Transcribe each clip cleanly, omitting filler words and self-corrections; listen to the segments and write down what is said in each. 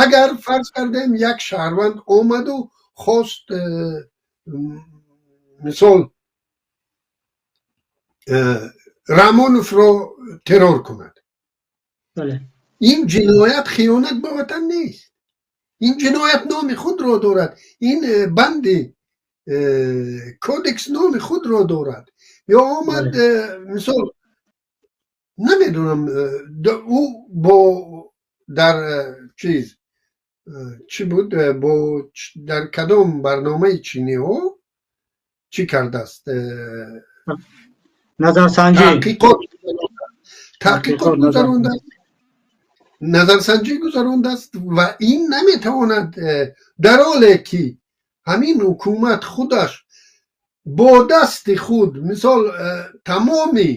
Агар фарз кардем, як шаҳрванд омаду хост, мисол, Раҳмоновро террор кунад, ин ҷиноят хиёнат ба ватан нест. Ин ҷиноят номи худро дорад, ин банди кодекс номи худро дорад. Ё омад, мисол, намедонам, ӯ бо дар чиз чӣ буд, бо дар кадом барномаи чиниҳо чӣ кардааст? Назарсанҷӣ. Таҳқиқот гузарондааст, назарсанҷӣ гузарондааст. Ва ин наметавонад, дар ҳоле ки ҳамин ҳукумат худаш бо дасти худ, мисол, тамоми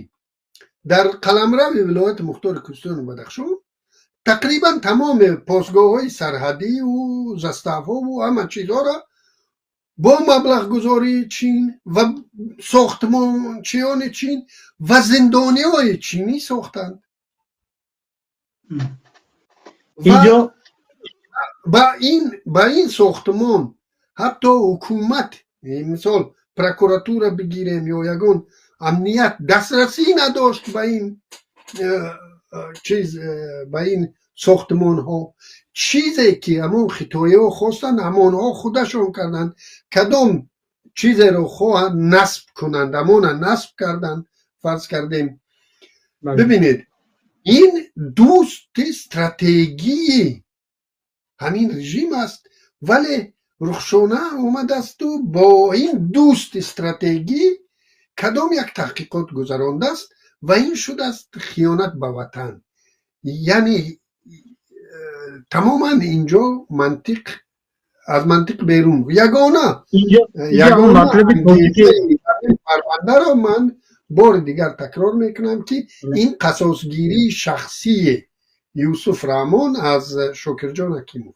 дар қаламрави Вилояти Мухтори Кӯҳистони Бадахшон тақрибан тамоми посгоҳҳои сарҳадию заставҳову ҳама чизҳоро бо маблағгузории Чин ва сохтмончиёни Чин ва зиндониҳои чинӣ сохтанд. Инҷо Ба ин сохтмон ҳатто ҳукумат, мисол, прокуратура бигирем ё ягон амният, дастрасӣ надошт ба ин чиз, ба ин сохтмонҳо. Чизе ки ҳамон хитоиҳо хостанд, ҳамонҳо худашон карданд. Кадом чизеро хоҳанд насб кунанд, ҳамона насб карданд. Фарз кардем, бибинед, ин дӯсти стратегии ҳамин режим аст, вале Рухшона омадасту бо ин дӯсти стратегӣ кадом як таҳқиқот гузарондааст ва ин шудааст хиёнат ба ватан. Яъне тамоман инҷо мантиқ аз мантиқ берун. Ягона парвандаро ман бори дигар такрор мекунам, ки ин қасосгирии шахсии Юсуф Раҳмон аз Шокирҷон Ҳакимов.